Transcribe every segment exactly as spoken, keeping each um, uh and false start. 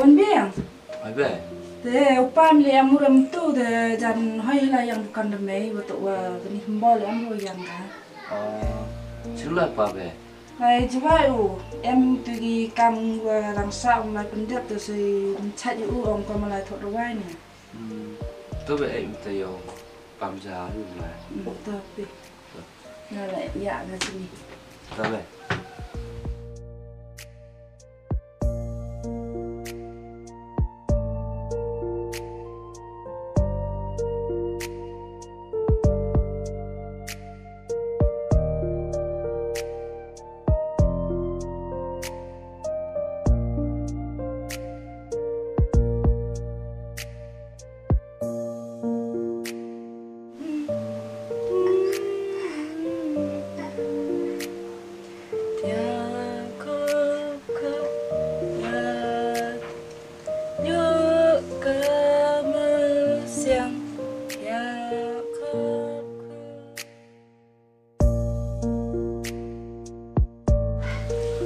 Wan biang. Ai be. Te u pa mi le am ur em tu te jan hoi la yang dukan de mei wa to wa bini hembol em ur yang ka. Oh, sila pa be. Ai jwa u em tu gi kam wa rang sa um lai pendep tu si menchat u ong ko malai thot ruwai ni. Hmm. To be ai um te yo pam ja u lai. Hmm, to pi. To. Nga la ya nga sini. To be.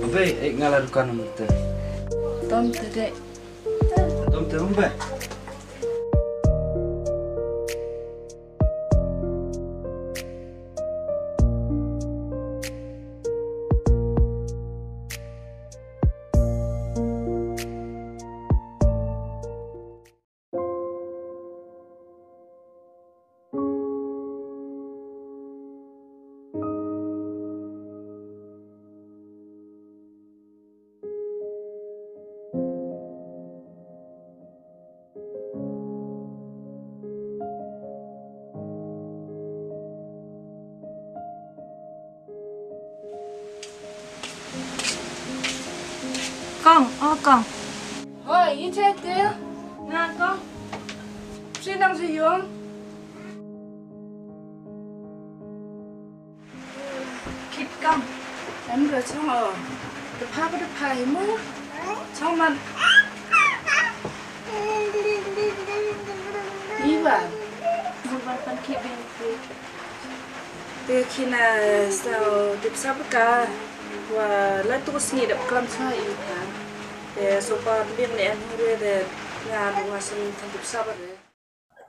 Abe, eh, nga la dukan mete. Tom te dek. Tom te umbe. Kong, oh Kong. Hoi, i te te. Nga Kong. Si nang si yung. Kit kam. Em re chong o. Te pha pa te pha hi mu. Chong man. Iwa. Mun ban pan kit bin kit. Te kina sa tip sa pa ka. Wa la tu sngi dap klam sa i ka. Te so pa bin ne em hure de nga wa sun tip sa pa de.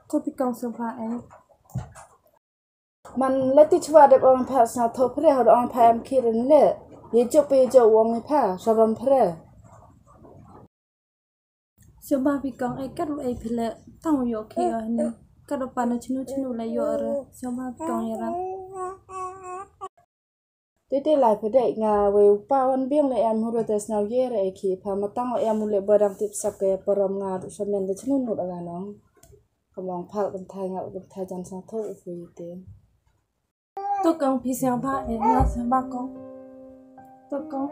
Ko pi kong so pa eh. Man la ti chwa dep ong pha sna tho phre ho ong pha em ki ren le. Ye jop ye jop ong pha sarom phre. Sio ba pi kong ai kat u ai phi le tang u yo ki o ni. Kat u pa na chinu chinu le yo re. Sio ba pi kong ye rap. Te te lai pha dei nga wei u pa wan biang le em hu re te sna u ye re ai ki pha ma tang o em u le ba dang tip sap ke parom nga du samen de chinu nu da nga nong. Ka mong phal kam thai nga kam thai jan sa tho u phi te. To kong phi siang ba eh nga siang ba kong. To kong.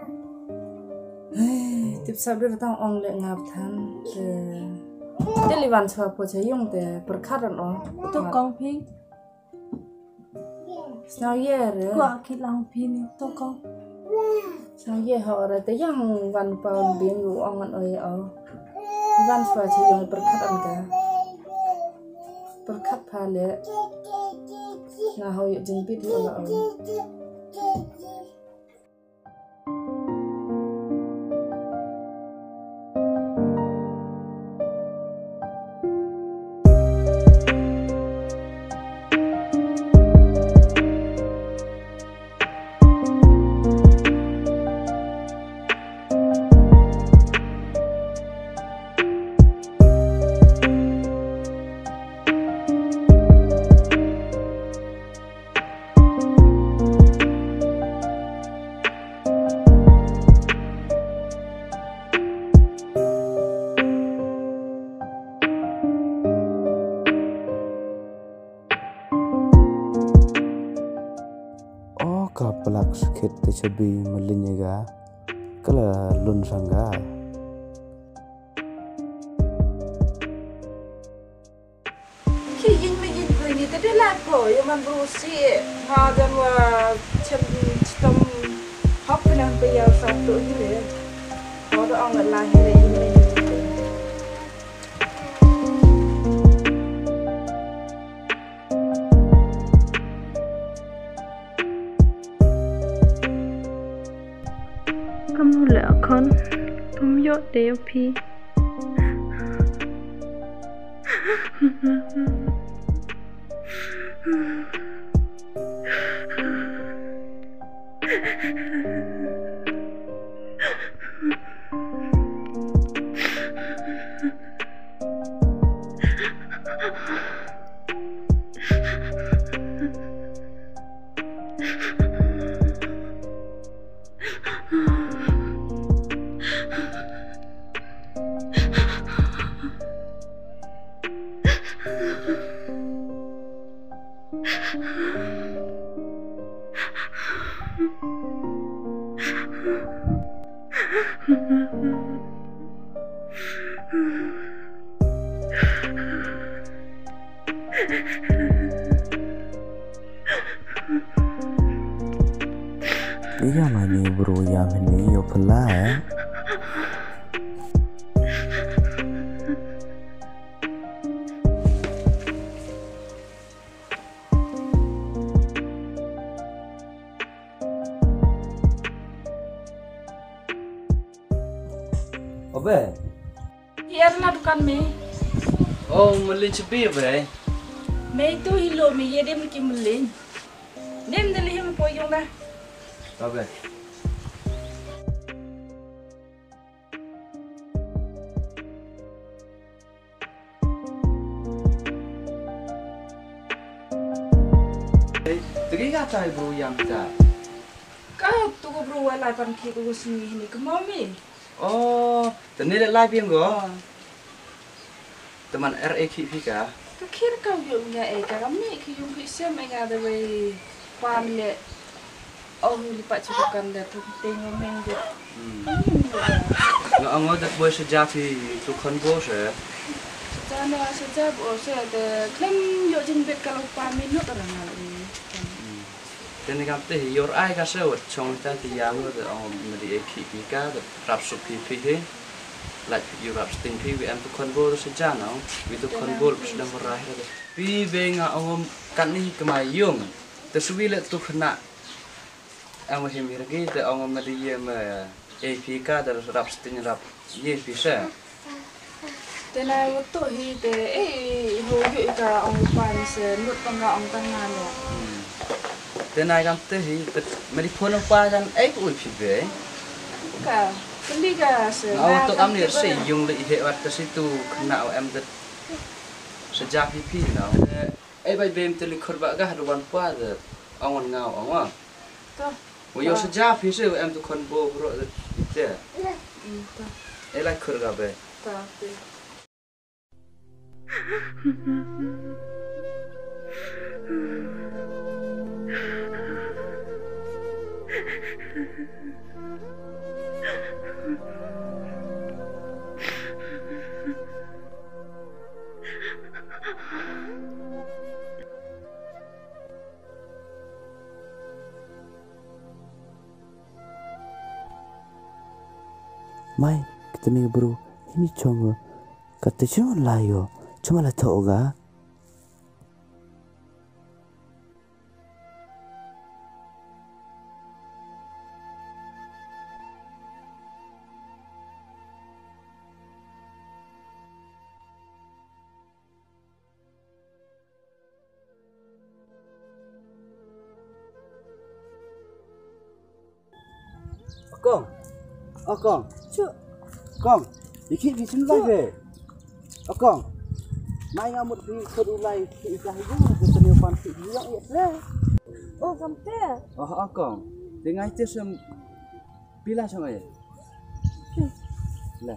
Tip sap de tang ong le nga than te. Te li wan swa po cha yung te perkhat an o. To kong phi. Sna ye re. Kwa ki lang phi ni to kong. Sa ye ho ra te yang wan pa wan biang u ong an oi o. Wan swa chi yong perkhat an ka. Perkhat pha le. Nga ho yu jing bit yu la oi. O ka plak skit te chabi malinya ga kala lun sangga. Ki yin me yin ko ni te de la ko yo man bru si nga dan wa chem chitom hop na pe ya sa to ni le. Ko da ong la hi le yin me yin ko. Kamu le akhon tum yo de yo phi. Ïa ma ni bro ïa ma ni ïa pala eh. Obe. Ïa na dukan me. Oh, mlin chebi obe. Me tu hilo me ïa dem ki mlin. Nem dali him po yong na. Obe. Tegi ka tai bro yang ta. Ka tu ko bro wala pan ki ko sini ni ke mami. Oh, tene le lai piang go. Teman R A ki phi ka. Ka khir ka yu nga e ka mi ki yung ki sem e nga de wei pan le. Oh, li pa chu kan de tu ting meng de. Hmm. Nga ong da boy sa ja phi tu khon bo se. Sa ja na sa ja bo se de klem yo jin bet ka lo pa minut ra nga le. Hmm. Tene kam te yor ai ka se wat chong ta ti yang de ong me di e ki ki ka de rap su phi phi he. Lait yu rap sting phi wi em tu khon bo se ja na. Wi tu khon bo se dang ra he de. Pi be nga ong kan ni kmai yung. Te swi le tu khna. Ang him hi ragi te ong ma di ye ma e phi ka da rap sting rap ye phi se. Te na wo to hi te e ho yu ka ong pa ni se lut pa nga ong ta nga no. Hmm. Te na kam te hi te ma di phone pa kan e ku phi be. Ka kli ka se. Na wo to kam ni se yung le he wat te si tu khna o em te se ja phi phi na. E bai bem te li khur ba ga ha wan pa de ong nga ong wa. To. Wo yo se ja phi se em tu khon bo bro de te. Mm, to. E lai khur ga be. To, to. Mai, kita ni bro, ini chong ka te chong la yo, chong la tho ga. Akong. Akong. Chu. Kong. Iki bi chin bai be. Akong. Mai nga mut bi khot u lai ki ka hi jong ko tani pan ki jong ye le. Oh, kam te. Oh, akong. Te ngai te sem pila chang ai. Le.